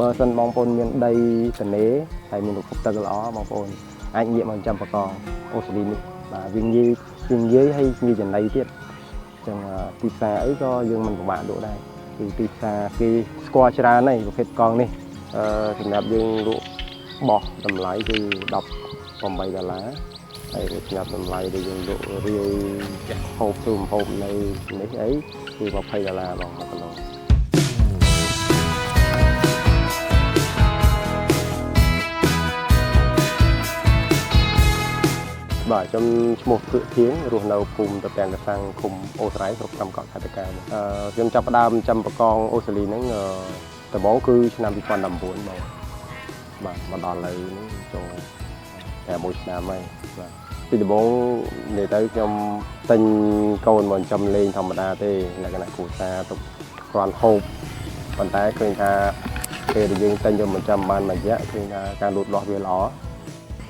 បើសិនបងប្អូនមានដីទនេហើយមានប្រភពទឹកល្អបងប្អូនអាចងាកមកចាំបកងអូស្ត្រាលីនេះបាទវាងាយវាងាយហើយងាយចំណីទៀតអញ្ចឹងទីផ្សារអីក៏យើងមិនពិបាកលក់ដែរគឺទីផ្សារគេស្គាល់ច្រើនហើយប្រភេទកងនេះអឺសម្រាប់យើងលក់បោះតម្លៃគឺ18ដុល្លារហើយសម្រាប់តម្លៃដែលយើងលក់រាយហូបធ្វើម្ហូបនៅនេះអីគឺ20ដុល្លារបង1គីឡូ បាទខ្ញុំឈ្មោះភឿកធៀងរស់នៅភូមិតពាំងកសាំងឃុំអូស្រ័យស្រុកត្រាំកក់ខេត្តតាកែវអឺខ្ញុំចាប់ផ្ដើមចាំបកងអូស្ត្រាលីហ្នឹងដំបូងគឺឆ្នាំ2019បងបាទមកដល់ឥឡូវនេះចូលតែមួយឆ្នាំហើយបាទពីដំបូងនិយាយទៅខ្ញុំទិញកូនមកចំលេងធម្មតាទេលក្ខណៈគ្រួសារទុកគ្រាន់ហូបប៉ុន្តែឃើញថាពេលដែលយើងទិញយកមកចាំបានមួយរយៈឃើញថាការលូតលាស់វាល្អ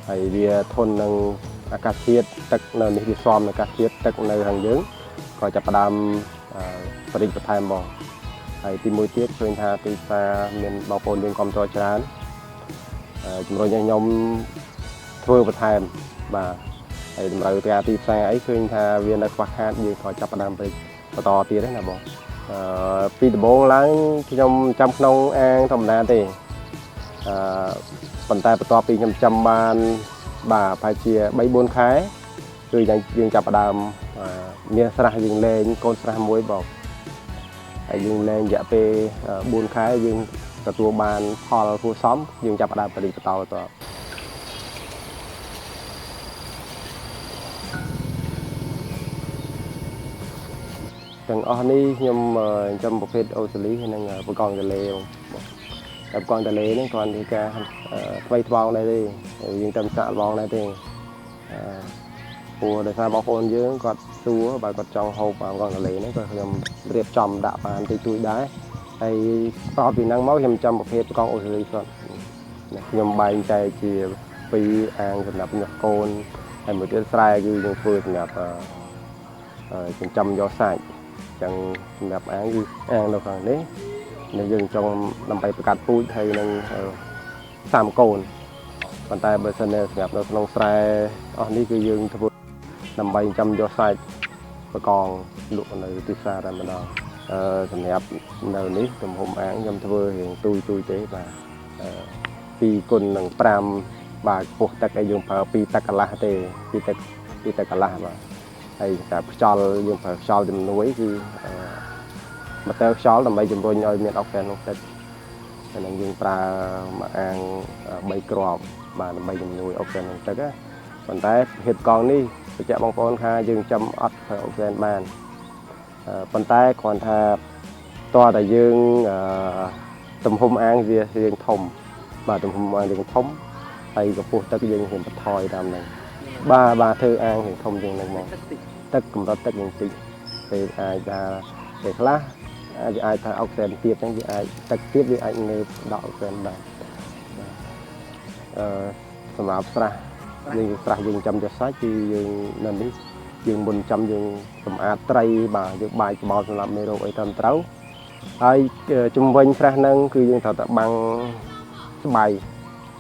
ហើយវាធន់នឹងអាកាសធាតុទឹកនៅនេះវាស៊ាំនឹងអាកាសធាតុទឹកនៅខាងយើងក៏ចាប់ផ្ដើមបរិចបន្ថែមបងហើយទីមួយទៀតឃើញថាទីផ្សារមានបងប្អូនយើងគ្រប់គ្រងច្រើនជំរុញឲ្យខ្ញុំធ្វើបន្ថែមបាទហើយតម្រូវការទីផ្សារអីឃើញថាវានៅខ្វះខាតយើងក៏ចាប់ផ្ដើមបរិចបន្តទៀតហ្នឹងណាបងអឺពីដំបូងឡើងខ្ញុំចាំក្នុងអាងធម្មតាទេអឺប៉ុន្តែបន្ទាប់ពីខ្ញុំចាំបានបាទប្រហែលជា3 4ខែគឺយើងចាប់ផ្ដើមមានស្រះយើងលែងកូនស្រះមួយបងហើយយើងលែងរយៈពេល4ខែយើងទទួលបានផលគួរសមយើងចាប់ផ្ដើមផលិតបន្តទៅទាំងអស់នេះខ្ញុំចំប្រភេទអូស្ត្រាលីហើយនិងបកងទលេបងតែបកងទលេហ្នឹងគ្រាន់តែការថ្មីថ្មោងដែរទេយើងតាមសាក់លបងដែរទេអឺព្រោះដោយសារបងប្អូនយើងគាត់សួរបើគាត់ចង់ហូបបកងទលេហ្នឹងក៏ខ្ញុំរៀបចំដាក់បានតិចតួចដែរហើយតពីហ្នឹងមកខ្ញុំចំប្រភេទបកងអូស្ត្រាលីគាត់ខ្ញុំបែងចែកជាពីរអាងសម្រាប់ញាស់កូនហើយមួយទៀតស្រែគឺយើងធ្វើសម្រាប់ចិញ្ចឹមយកសាច់ចឹងសម្រាប់អាងគឺអាងនៅខាងនេះនេះយើងចង់ដើម្បីបង្កាត់ពូជហើយនឹងសាមកូនប៉ុន្តែបើសិនជាសម្រាប់នៅក្នុងស្រែអស់នេះគឺយើងធ្វើដើម្បីចាំយកសាច់បកងលក់នៅទីផ្សារតែម្ដងអឺសម្រាប់នៅនេះទំហំអាងខ្ញុំធ្វើរៀងទូចទូចទេបាទ2គុណនឹង5បាទខ្ពស់ទឹកឲ្យយើងប្រើ2ទឹកកន្លះទេ2ទឹក2ទឹកកន្លះបាទហើយតែខ្យល់យើងប្រើខ្យល់ជំនួយគឺម៉ូទ័រខ្យល់ដើម្បីជំរុញឲ្យមានអុកស៊ីហ្សែនក្នុងទឹកហើយនឹងយើងប្រើមួយអាង3គ្រាប់បាទដើម្បីជំនួយអុកស៊ីហ្សែនក្នុងទឹកណាប៉ុន្តែភាពកង់នេះបញ្ជាក់បងប្អូនថាយើងចាំអត់ប្រើអុកស៊ីហ្សែនបានប៉ុន្តែគ្រាន់ថាតើតែយើងទំហំអាងវារៀងធំបាទទំហំអាងរៀងធំហើយកម្ពស់ទឹកយើងរៀងបន្ថយតាមហ្នឹងបាទបាទធ្វើអាងរៀងធំជាងហ្នឹងមកទឹកកម្រិតទឹករៀងតិចពេលអាចថាពេលខ្លះវាអាចថាអុកស៊ីហ្សែនទាបហ្នឹងវាអាចទឹកទាបវាអាចងើបដកអុកស៊ីហ្សែនបានបាទអឺសម្រាប់ស្រះយើងស្រះយើងចាំយកសាច់គឺយើងនៅនេះយើងមុនចាំយើងសម្អាតត្រីបាទយើងបាយក្បោលសម្រាប់មេរោគអីតាមត្រូវហើយជំវិញស្រះហ្នឹងគឺយើងត្រូវតែបាំងស្បៃ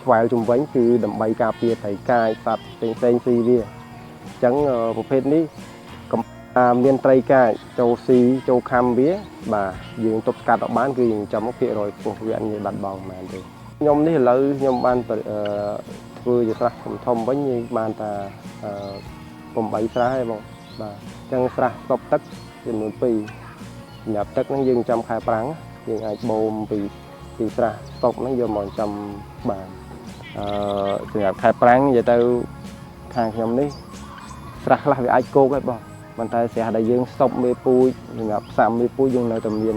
ឆ្វែលជំវិញគឺដើម្បីការពារត្រីកាយសត្វផ្សេងផ្សេងស៊ីវាអញ្ចឹងប្រភេទនេះមានត្រីកាចចូលស៊ីចូលខំវាបាទយើងទប់ស្កាត់អត់បានគឺយើងចាំមកភាគរយខ្ពស់វាអត់ងាយបាត់បង់ហ្មងទេខ្ញុំនេះឥឡូវខ្ញុំបានធ្វើជាស្រះធំធំវិញយើងបានតា8ស្រះហើយបងបាទអញ្ចឹងស្រះស្តុបទឹកចំនួន2សម្រាប់ទឹកហ្នឹងយើងចាំខែប្រាំងយើងអាចបូមពីស្រះស្តុកហ្នឹងយកមកចាំបានអឺសម្រាប់ខែប្រាំងនិយាយទៅខាងខ្ញុំនេះស្រះខ្លះវាអាចគោកហើយបងប៉ុន្តែស្រះដែលយើងស្តុបមេពូជសម្រាប់ផ្សាំមេពូជយើងនៅតែមាន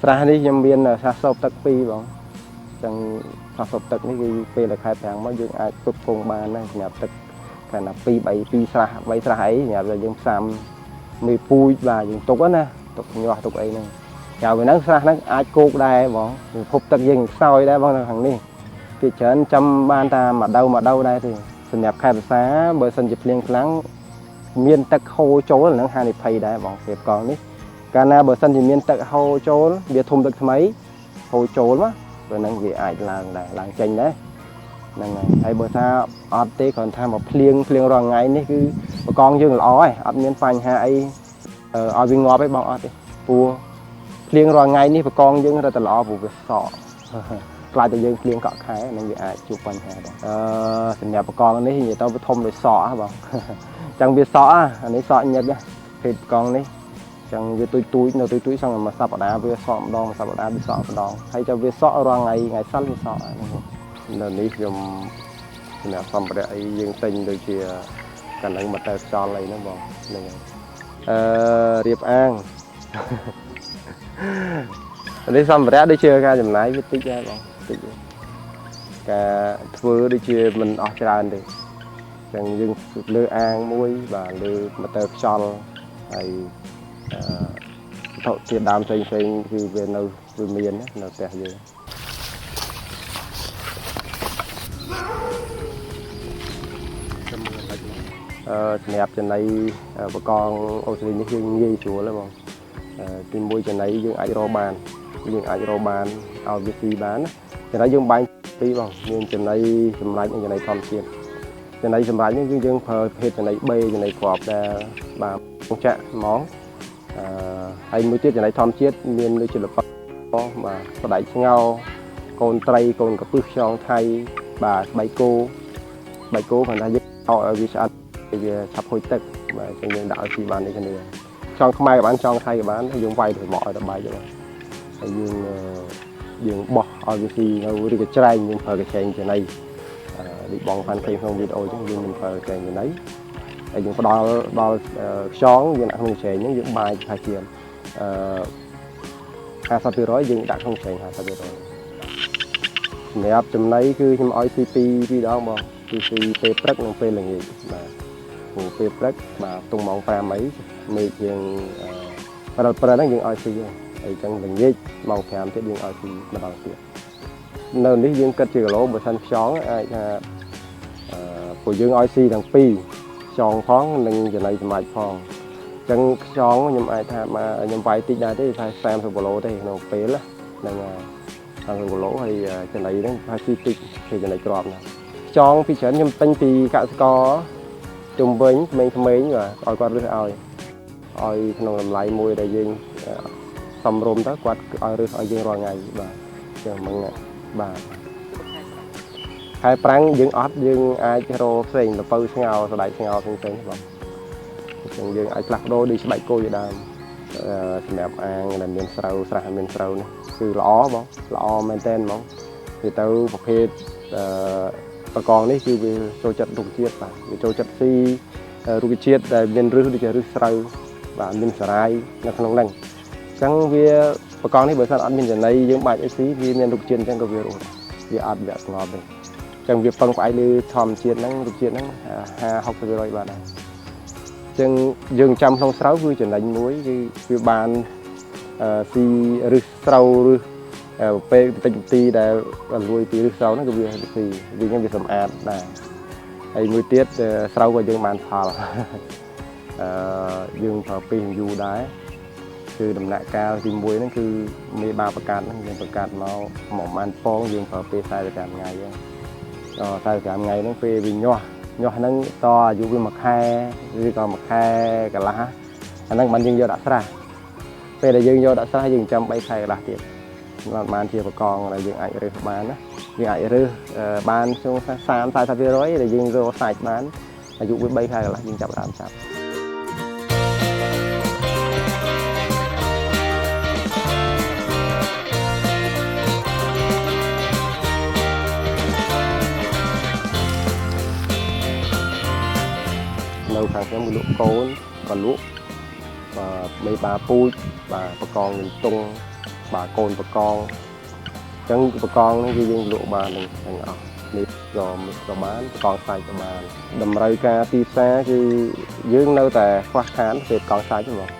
ស្រះនេះខ្ញុំមានស្រះស្តុបទឹក2បងអញ្ចឹងស្រះស្តុបទឹកនេះគឺពេលដែលខែប្រាំងមកយើងអាចគ្រប់គ្រងបានដែរសម្រាប់ទឹកកាលណា2 3 2ស្រះ3ស្រះអីសម្រាប់តែយើងផ្សាំមេពូជបាទយើងទុកណាទុកញាស់ទុកអីហ្នឹងក្រៅពីហ្នឹងស្រះហ្នឹងអាចគោកដែរបងពិភពទឹកយើងខ្សោយដែរបងនៅខាងនេះគេច្រើនចាំបានតែមួយដៅមួយដៅដែរទេសម្រាប់ខែពិសាបើសិនជាភ្លៀងខ្លាំងមានទឹកហូរចូលហ្នឹងហានិភ័យដែរបងភាពកង់នេះកាលណាបើសិនជាមានទឹកហូរចូលវាធំទឹកថ្មីហូរចូលមក ព្រោះហ្នឹងវាអាចឡើងដែរឡើងចេញដែរហ្នឹងហើយហើយបើថាអត់ទេគ្រាន់ថាមកភ្លៀងភ្លៀងរាល់ថ្ងៃនេះគឺបកងយើងល្អហើយអត់មានបញ្ហាអីឲ្យវាងាប់ទេបងអត់ទេព្រោះភ្លៀងរាល់ថ្ងៃនេះបកងយើងរត់តែល្អព្រោះវាសក់ខ្លាចតែយើងភ្លៀងកក់ខែហ្នឹងវាអាចជួបបញ្ហាដែរសម្រាប់បកងនេះនិយាយទៅវាធំដូចសក់ហ៎បងចឹងវាសក់អានេះសក់ញឹកភេទបកងនេះចឹងវាទុយទុយនៅទុយទុយសឹងមួយសប្តាហ៍វាសក់ម្ដងមួយសប្តាហ៍វាសក់ម្ដងហើយចាំវាសក់រាល់ថ្ងៃថ្ងៃសិលវាសក់ហ្នឹងនៅនេះខ្ញុំសម្រាប់សម្ភារៈអីយើងទិញដូចជាកណ្ដឹងមកតែខ្យល់អីហ្នឹងបងហ្នឹងហើយរៀបអាងនេះសម្ភារៈដូចជាការចំណាយវាតិចដែរបងតិចការធ្វើដូចជាមិនអស់ច្រើនទេចឹងយើងលើអាងមួយបាទលើម៉ូទ័រខ្យល់ហើយអឺវត្ថុធាតុដើមផ្សេងផ្សេងគឺវានៅវាមាននៅផ្ទះយើងសម្រាប់ចំណីបកងអូស្ត្រាលីនេះយើងងាយស្រួលហ៎បងទីមួយចំណីយើងអាចរកបានយើងអាចរកបានឲ្យវាស៊ីបានណាចំណីយើងបែងពីរបងមានចំណីសម្រាប់និងចំណីធម្មជាតិចំណីសម្រាប់នេះគឺយើងប្រើប្រភេទចំណី B ចំណីគ្រាប់ដែលបាទចាក់ហ្មងហើយមួយទៀតចំណីធម្មជាតិមានដូចជាល្ពៅបាទស្បែកស្ងោកូនត្រីកូនកពឹសខ្យងថៃបាទស្បែកគោស្បែកគោគ្រាន់តែយើងឲ្យវាឆ្អិនវាឆាប់ហុយទឹកបាទអញ្ចឹងយើងដាក់ឲ្យស៊ីបានដូចគ្នាចង់ខ្មែរក៏បានចង់ថៃក៏បានយើងវាយទៅមកឲ្យដល់បាយទៅបាទហើយយើងយើងបោះឲ្យវាស៊ីនៅឬក៏ច្រែងយើងប្រើកញ្ឆែងចំណីដូចបងផាន់ឃើញក្នុងវីដេអូអញ្ចឹងយើងមិនប្រើកញ្ឆែងចំណីហើយយើងផ្ដល់ដល់ខ្យងយើងដាក់ក្នុងកញ្ឆែងហ្នឹងយើងបាយប្រហែលជា50%យើងដាក់ក្នុងកញ្ឆែង50%សម្រាប់ចំណីគឺខ្ញុំឲ្យស៊ីពីរដងបងគឺស៊ីពេលព្រឹកនិងពេលល្ងាចបាទព្រោះពេលព្រឹកបាទទុំម៉ោង5អីមេឃយើងព្រិលព្រិលហ្នឹងយើងឲ្យស៊ីហើយអញ្ចឹងល្ងាចម៉ោង5ទៀតយើងឲ្យស៊ីម្ដងទៀតនៅនេះយើងគិតជាគីឡូបើសិនខ្យងអាចថាពួកយើងឲ្យស៊ីទាំងពីរខ្យងផងនិងចំណីសម្រាប់ផងអញ្ចឹងខ្យងខ្ញុំអាចថាមកខ្ញុំវាយតិចដែរទេថា30គីឡូទេក្នុងពេលហ្នឹង30គីឡូហើយចំណីហ្នឹងថាស៊ីតិចគឺចំណីគ្រាប់ហ្នឹងខ្យងពីច្រើនខ្ញុំទិញពីកសិករជុំវិញក្មេងៗបាទឲ្យគាត់រើសឲ្យក្នុងតម្លៃមួយដែលយើងសមរម្យទៅគាត់ឲ្យរើសឲ្យយើងរាល់ថ្ងៃបាទអញ្ចឹងហ្មងបាទខែប្រាំងយើងអត់យើងអាចរកផ្សេងល្ពៅស្ងោសណ្តែកស្ងោផ្សេងៗបងអញ្ចឹងយើងអាចផ្លាស់ប្ដូរដូចស្បែកគោជាដើមសម្រាប់អាងដែលមានស្រូវស្រះមានស្រូវនេះគឺល្អបងល្អមែនតើហ្មងវាទៅប្រភេទបកងនេះគឺវាចូលចិត្តរុក្ខជាតិបាទវាចូលចិត្តស៊ីរុក្ខជាតិដែលមានឫសដូចជាឫសស្រូវបាទមានសារាយនៅក្នុងហ្នឹងអញ្ចឹងវាបកងនេះបើសិនអត់មានចំណីយើងបាច់អីស៊ីវាមានរុក្ខជាតិអញ្ចឹងក៏វារស់វាអត់វាស្ងប់ទេអញ្ចឹងវាពឹងផ្អែកលើធម្មជាតិហ្នឹងរុក្ខជាតិហ្នឹង50 60%បាទដែរអញ្ចឹងយើងចាំក្នុងស្រូវគឺចំណេញមួយគឺវាបានស៊ីឫសស្រូវឬពេលបន្តិចបន្ទីដែលលួយពីឫសស្រូវហ្នឹងក៏វាស៊ីវាហ្នឹងវាសម្អាតដែរហើយមួយទៀតស្រូវក៏យើងបានផលយើងប្រើពេលយូរដែរគឺដំណាក់កាលទី1ហ្នឹងគឺមេបាបង្កាត់ហ្នឹងយើងបង្កាត់មកប្រហែលពងយើងប្រើពេល45ថ្ងៃហ្នឹងដល់45ថ្ងៃហ្នឹងពេលវាញាស់ញាស់ហ្នឹងតអាយុវា1ខែឬក៏1ខែកន្លះអាហ្នឹងបានយើងយកដាក់ស្រះពេលដែលយើងយកដាក់ស្រះយើងចាំ3ខែកន្លះទៀតបានជាបកងដែលយើងអាចរើសបានណាយើងអាចរើសបានក្នុង30 40%ដែលយើងរកសាច់បានអាយុវា3ខែកន្លះយើងចាប់ដើមចាប់នៅខាងខ្ញុំគឺលក់កូនក៏លក់បាទមេបាពូជបាទបកងនឹងតុងបាទកូនបកងអញ្ចឹងបកងនេះគឺយើងលក់បានទាំងអស់នេះក៏បានបកងសាច់ក៏បានតម្រូវការទីផ្សារគឺយើងនៅតែខ្វះខាតពេលបកងសាច់ហ្មង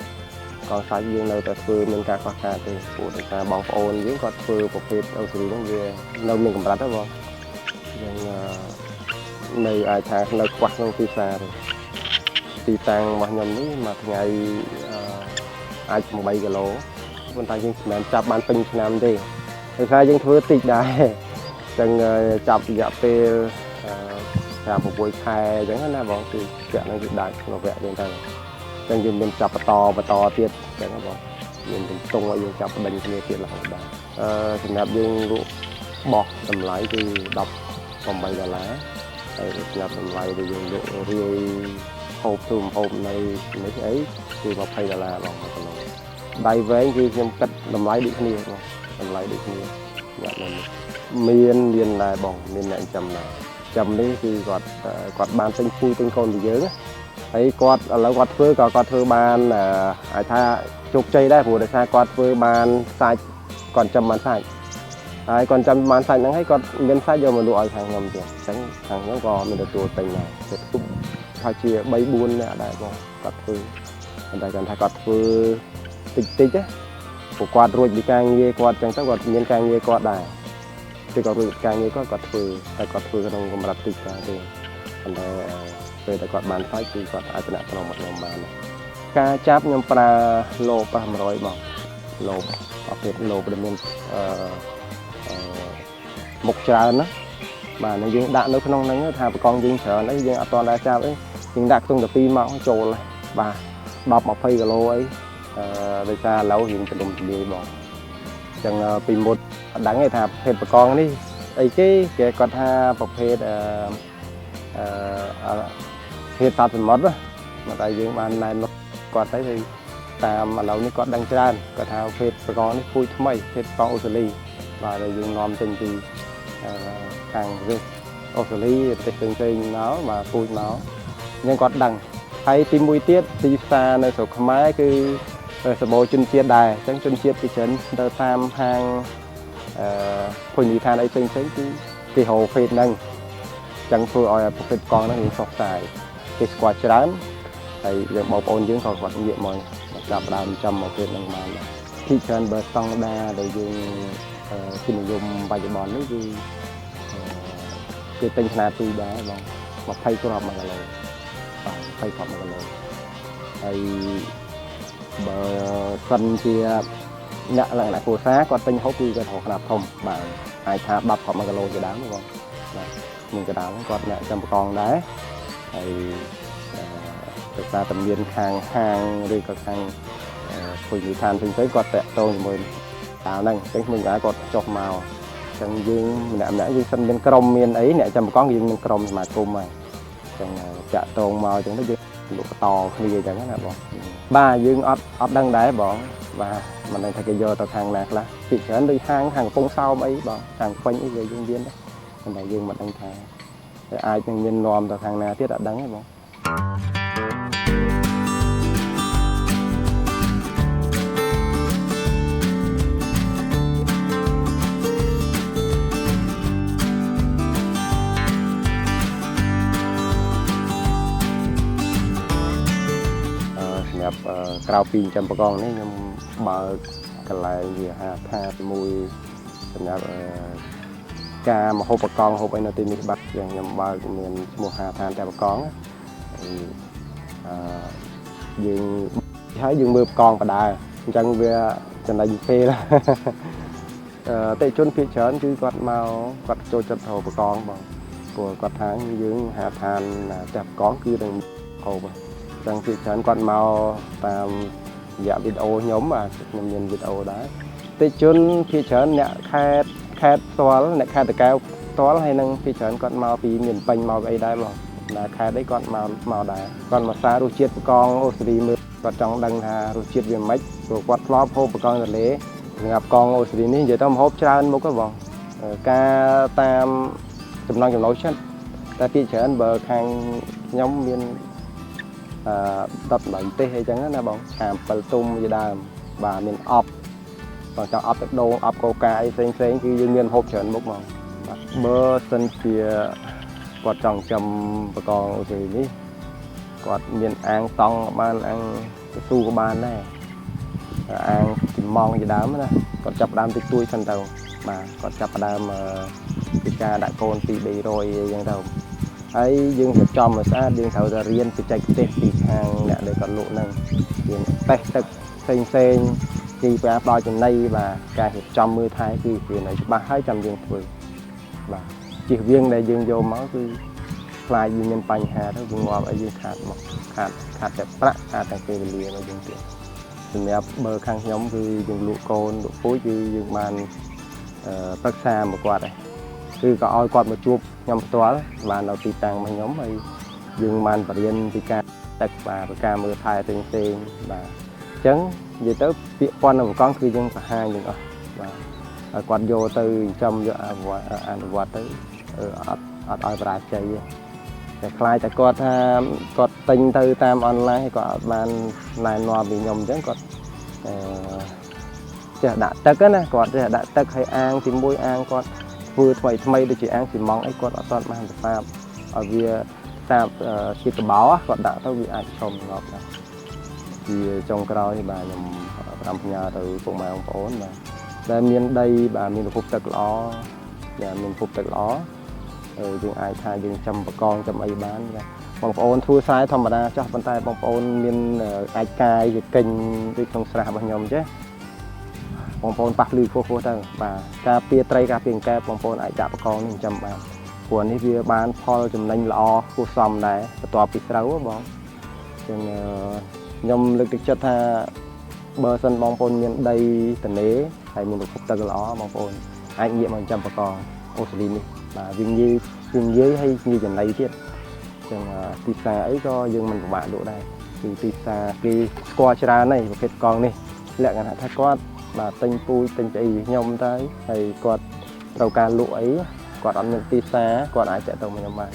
កងសាច់យើងនៅតែធ្វើមានការខ្វះខាតទេព្រោះដោយសារបងប្អូនយើងគាត់ធ្វើប្រភេទអូស្ត្រាលីហ្នឹងវានៅមានកម្រិតហ្នឹងបងយើងនៅអាចថានៅខ្វះក្នុងទីផ្សារទេទីតាំងរបស់ខ្ញុំនេះមួយថ្ងៃអាច8គីឡូប៉ុន្តែយើងមិនមែនចាប់បានពេញឆ្នាំទេ ដោយសារយើងធ្វើតិចដែរចឹងចាប់រយៈពេល5 6ខែអញ្ចឹងណាបងគឺវគ្គហ្នឹងគឺដាច់ក្នុងវគ្គយើងទៅចឹងយើងមានចាប់បន្តបន្តទៀតចឹងណាបងមានទំទង់ឲ្យយើងចាប់ដេញគ្នាទៀតរហូតដែរអឺសម្រាប់យើងលក់បោះតម្លៃគឺ18ដុល្លារហើយសម្រាប់តម្លៃដែលយើងលក់រាយហូបទូហូបនៅនេះអីគឺ20ដុល្លារបង1គីឡូដៃវែងគឺខ្ញុំគិតតម្លៃដូចគ្នាបងតម្លៃដូចគ្នាសម្រាប់នៅនេះមានមានដែរបងមានអ្នកចាំដែរចាំនេះគឺគាត់គាត់បានទិញពូជទិញកូនពីយើងហើយគាត់ឥឡូវគាត់ធ្វើក៏គាត់ធ្វើបានអាចថាជោគជ័យដែរព្រោះដោយសារគាត់ធ្វើបានសាច់គាត់ចាំបានសាច់ហើយគាត់ចាំបានសាច់ហ្នឹងហើយគាត់មានសាច់យកមកលក់ឲ្យខាងខ្ញុំទៀតអញ្ចឹងខាងខ្ញុំក៏មានទទួលទិញដែរទៅទុកថាជា3 4នាក់ដែរបងគាត់ធ្វើប៉ុន្តែគាត់ថាគាត់ធ្វើតិចតិចណាព្រោះគាត់រួចពីការងារគាត់អញ្ចឹងទៅគាត់មានការងារគាត់ដែរគឺគាត់រួចពីការងារគាត់គាត់ធ្វើតែគាត់ធ្វើក្នុងកម្រិតតិចដែរទេប៉ុន្តែពេលដែលគាត់បានសាច់គឺគាត់អាចតំណមកខ្ញុំបានការចាប់ខ្ញុំប្រើលោ500បងលោប្រភេទលោដែលមានអឺមុខច្រើនណាបាទនឹងយើងដាក់នៅក្នុងហ្នឹងថាបកងយើងច្រើនអីយើងអត់ទាន់ដែរចាប់អីយើងដាក់ខ្ទង់តែ2ម៉ោងចូលបាទ10 20គីឡូអីអឺដោយសារឥឡូវយើងទលំទលាយបងអញ្ចឹងពីមុនអត់ដឹងទេថាប្រភេទបកងនេះអីគេគេគាត់ថាប្រភេទអឺអឺភេទសត្វសមុទ្រណាតែយើងបានណែនាំគាត់ទៅតាមឥឡូវនេះគាត់ដឹងច្រើនគាត់ថាភេទបកងនេះពូជថ្មីភេទបកងអូស្ត្រាលីបាទដែលយើងនាំចេញពីខាងប្រទេសអូស្ត្រាលីប្រទេសផ្សេងៗមកបាទពូជមកអញ្ចឹងគាត់ដឹងហើយទីមួយទៀតទីផ្សារនៅស្រុកខ្មែរគឺសម្បូរជនជាតិដែរអញ្ចឹងជនជាតិពីច្រើនទៅតាមហាងអឺភោជនីយដ្ឋានអីផ្សេងៗគឺគេរកភេទហ្នឹងអញ្ចឹងធ្វើឲ្យប្រភេទកង់ហ្នឹងវាសុសសាយគេស្គាល់ច្រើនហើយយើងបងប្អូនយើងក៏គាត់ងាកមកចាប់ដើមចំមកភេទហ្នឹងបានដែរទីច្រើនបើស្តង់ដាដែលយើងជានិយមបច្ចុប្បន្ននេះគឺគេទិញខ្នាតទូដែរបង20គ្រាប់1គីឡូបាទ20គ្រាប់1គីឡូហើយបើសិនជាអ្នកលក្ខណៈគ្រួសារគាត់ទិញហូបគឺគាត់រកខ្នាតធំបាទអាចថា10គ្រាប់1គីឡូជាដើមបងបាទនឹងកដាលហ្នឹងគាត់អ្នកចាំបកងដែរហើយដោយសារតែមានខាងហាងឬក៏ខាងភោជនីយដ្ឋានផ្សេងៗគាត់តាក់ទងជាមួយតាហ្នឹងអញ្ចឹងក្មេងគាត់ចុះមកអញ្ចឹងយើងម្នាក់ម្នាក់យើងសិនមានក្រុមមានអីអ្នកចាំបកងយើងមានក្រុមសមាគមហើយអញ្ចឹងចាក់តងមកអញ្ចឹងទៅយើងលក់បន្តគ្នាអញ្ចឹងណាបងបាទយើងអត់ដឹងដែរបងបាទមិនដឹងថាគេយកទៅខាងណាខ្លះពីច្រើនដូចហាងខាងកំពង់សោមអីបងខាងពេញអីវាយើងមានដែរប៉ុន្តែយើងមិនដឹងថាអាចនឹងមាននាំទៅខាងណាទៀតអត់ដឹងទេបងសម្រាប់ក្រៅពីចំបកងនេះខ្ញុំបើកកន្លែងវាហាដ្ឋានមួយសម្រាប់ការមហូបកងហូបអីនៅទីនេះបាត់យ៉ាងខ្ញុំបើកមានឈ្មោះហាដ្ឋានតែបកងហើយយើងហើយយើងមើលកងបដើអញ្ចឹងវាចំណេញពេលអតិជនភាគច្រើនគឺគាត់មកគាត់ចូលចិត្តហូបកងបងព្រោះគាត់ថាយើងហាដ្ឋានតែបកងគឺនឹងហូបអញ្ចឹងភាគច្រើនគាត់មកតាមរយៈវីដេអូខ្ញុំបាទខ្ញុំមានវីដេអូដែរអតិជនភាគច្រើនអ្នកខេតខេតផ្ទាល់អ្នកខេតតកែវផ្ទាល់ហើយនឹងភាគច្រើនគាត់មកពីមានពេញមកអីដែរបងណាខេតអីគាត់មកដែរគាត់មកសាររសជាតិបកងអូស្ត្រាលីមើលគាត់ចង់ដឹងថារសជាតិវាមិនព្រោះគាត់ធ្លាប់ហូបបកងទន្លេសម្រាប់កងអូស្ត្រាលីនេះនិយាយទៅម្ហូបច្រើនមុខហ៎បងការតាមចំណង់ចំណូលចិត្តតែភាគច្រើនបើខាងខ្ញុំមានដុតម្ទេសអីចឹងណាបងឆា7ទុំជាដើមបាទមានអប់បងចង់អប់ទឹកដូងអប់កូកាអីផ្សេងផ្សេងគឺយើងមានហូបច្រើនមុខហ្មងបាទបើសិនជាគាត់ចង់ចំបកងអូស្ត្រាលីនេះគាត់មានអាងតង់ក៏បានអាងកស៊ូក៏បានដែរអាងទីម៉ងជាដើមណាគាត់ចាប់ដើមតិចតួចសិនទៅបាទគាត់ចាប់ដើមពីការដាក់កូន2 300អីចឹងទៅហើយយើងរៀបចំឲ្យស្អាតយើងត្រូវតែរៀនបច្ចេកទេសពីខាងអ្នកដែលគាត់លក់ហ្នឹងរៀនតេស្តទឹកផ្សេងផ្សេង ទីការផ្ដល់ចំណីបាទការរៀបចំមើលថែគឺវានៅច្បាស់ហើយចាំយើងធ្វើបាទជៀសវាងដែលយើងយកមកគឺខ្លាចវាមានបញ្ហាទៅវាងាប់ឲ្យយើងខាតមកខាតខាតតែប្រាក់ខាតតែពេលវេលាមកយើងទៀតសម្រាប់បើខាងខ្ញុំគឺយើងលក់កូនលក់ពូជគឺយើងបានប្រឹក្សាមកគាត់ដែរគឺក៏ឲ្យគាត់មកជួបខ្ញុំផ្ទាល់បាននៅទីតាំងរបស់ខ្ញុំហើយយើងបានបរៀនពីការទឹកបាទពីការមើលថែផ្សេងៗបាទអញ្ចឹងនិយាយទៅពាក្យព័ន្ធនឹងកង់គឺយើងបង្ហាញទាំងអស់បាទឲ្យគាត់យកទៅចិញ្ចឹមយកអនុវត្តអនុវត្តទៅអត់អត់ឲ្យបរាជ័យទេតែខ្លាចតែគាត់ថាគាត់ទិញទៅតាមអនឡាញគាត់អត់បានណែនាំពីខ្ញុំអញ្ចឹងគាត់អឺចេះដាក់ទឹកណាគាត់ចេះដាក់ទឹកឲ្យអាងទី1អាងគាត់ធ្វើថ្មីថ្មីដូចជាអាងស៊ីម៉ងអីគាត់អត់ទាន់បានទៅសាបឲ្យវាសាបជាកបោគាត់ដាក់ទៅវាអាចឈំងាប់ដែរជាចុងក្រោយបាទខ្ញុំផ្ដាំផ្ញើទៅពុកម៉ែបងប្អូនបាទដែលមានដីបាទមានប្រភពទឹកល្អបាទមានប្រភពទឹកល្អយើងអាចថាយើងចំបកងចំអីបានបាទបងប្អូនធ្វើស្រែធម្មតាចោះប៉ុន្តែបងប្អូនមានអាចកាយជាកេញដូចក្នុងស្រះរបស់ខ្ញុំចេះបងប្អូនប៉ះភ្លឺខ្ពស់ៗទៅបាទការពារត្រីការពារអង្កែបបងប្អូនអាចដាក់បកងនេះចាំបានព្រោះនេះវាបានផលចំណេញល្អគួរសមដែរបន្ទាប់ពីស្រូវបងចឹងខ្ញុំលើកទឹកចិត្តថាបើសិនបងប្អូនមានដីតនេហើយមានប្រភពទឹកល្អបងប្អូនអាចងាកមកចាំបកងអូស្ត្រាលីនេះបាទវាងាយវាងាយហើយងាយចំណៃទៀតចឹងទីផ្សារអីក៏យើងមិនពិបាកលក់ដែរគឺទីផ្សារគេស្គាល់ច្រើនហើយប្រភេទកងនេះលក្ខណៈថាគាត់បាទទិញពូជទិញស្អីខ្ញុំទៅហើយគាត់ត្រូវការលក់អីគាត់អត់មានទីផ្សារគាត់អាចតាក់ទងមកខ្ញុំបាន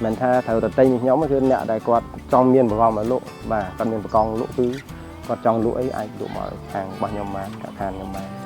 មិនថាត្រូវតែទិញពីខ្ញុំគឺអ្នកដែលគាត់ចង់មានបកងមកលក់បាទគាត់មានបកងលក់គឺគាត់ចង់លក់អីអាចលក់មកខាងរបស់ខ្ញុំបានខាងខ្ញុំបាន។